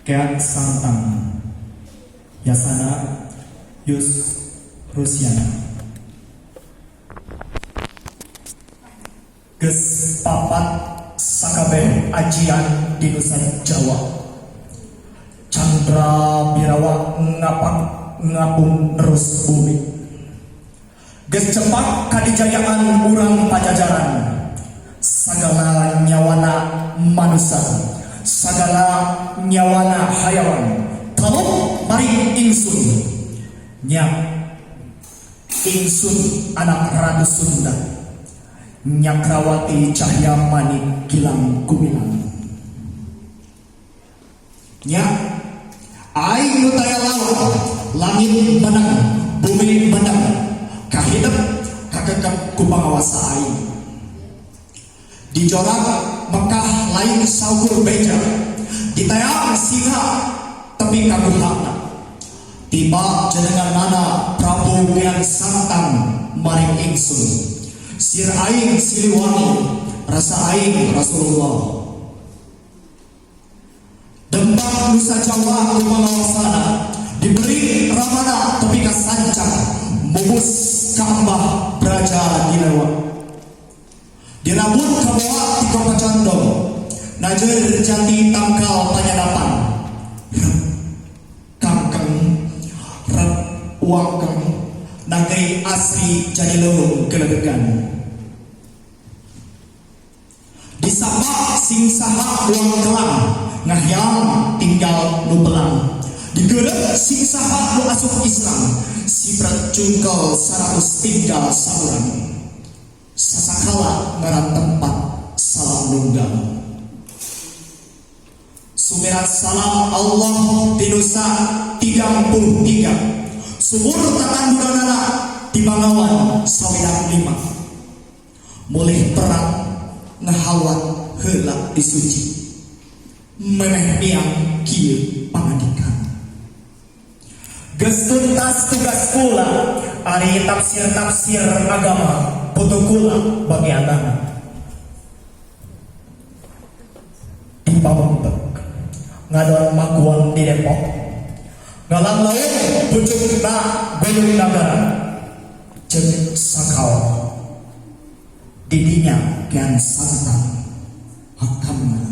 Kian Santang, Yasana Yus Rusiana. Geus papat sakabeh ajian di Nusa Jawa. Chandra Birawa ngapak ngapung nerus bumi. Geus cepak kadijayaan urang Pajajaran. Sagala nyawana manusia, sagala nyawana hayawan. Taluk maring ingsun. Nya ingsun anak Ratu Sunda. Nyakrawati Cahya Manik Gilang Gumilang. Nya aing nu taya lawan, langit menang, bumi menang, kahidep kakekep ku pangawasa aing. Dijorak Mekah lain saukur beja, ditayang singa tepi ka guhana. Tiba jenengan nana Prabu Kian Santang maring ingsun. Sir aing Siliwangi, rasa aing Rasulullah. Dembang Nusa Jawa ku pangawasana, diberi ramana tepi ka sancang, mubus ka embah braja dilewa. Dirabut kabawa ti Condong, najer jati tangkal panyadapan. Rep kangkeng, rep wangkeng, negeri asri jadi leuweung gelegegan. Disapa sing saha buang kelang, ngahyang tinggal nu belang. Digerek sing saha nu asup Islam, sipret cungkel 100 tinggal saurang. Sasakala ngaran tempat salam nunggal. Sumirat salam Allah tinusa 33. Sumur tatanduranana di Bangawan sawidak 5. Mulih perang ngahalwat heula disuci. Memeh miang kieu pangandikan. Geus tuntas tugas kula, ari tafsir-tafsir agama putu kula bagianana. Di Pamengpeuk ngadon makuan di Depok, ngalang laut pucukna Gunung Nagara, jeung sakau didinya Kian Santang hakamna.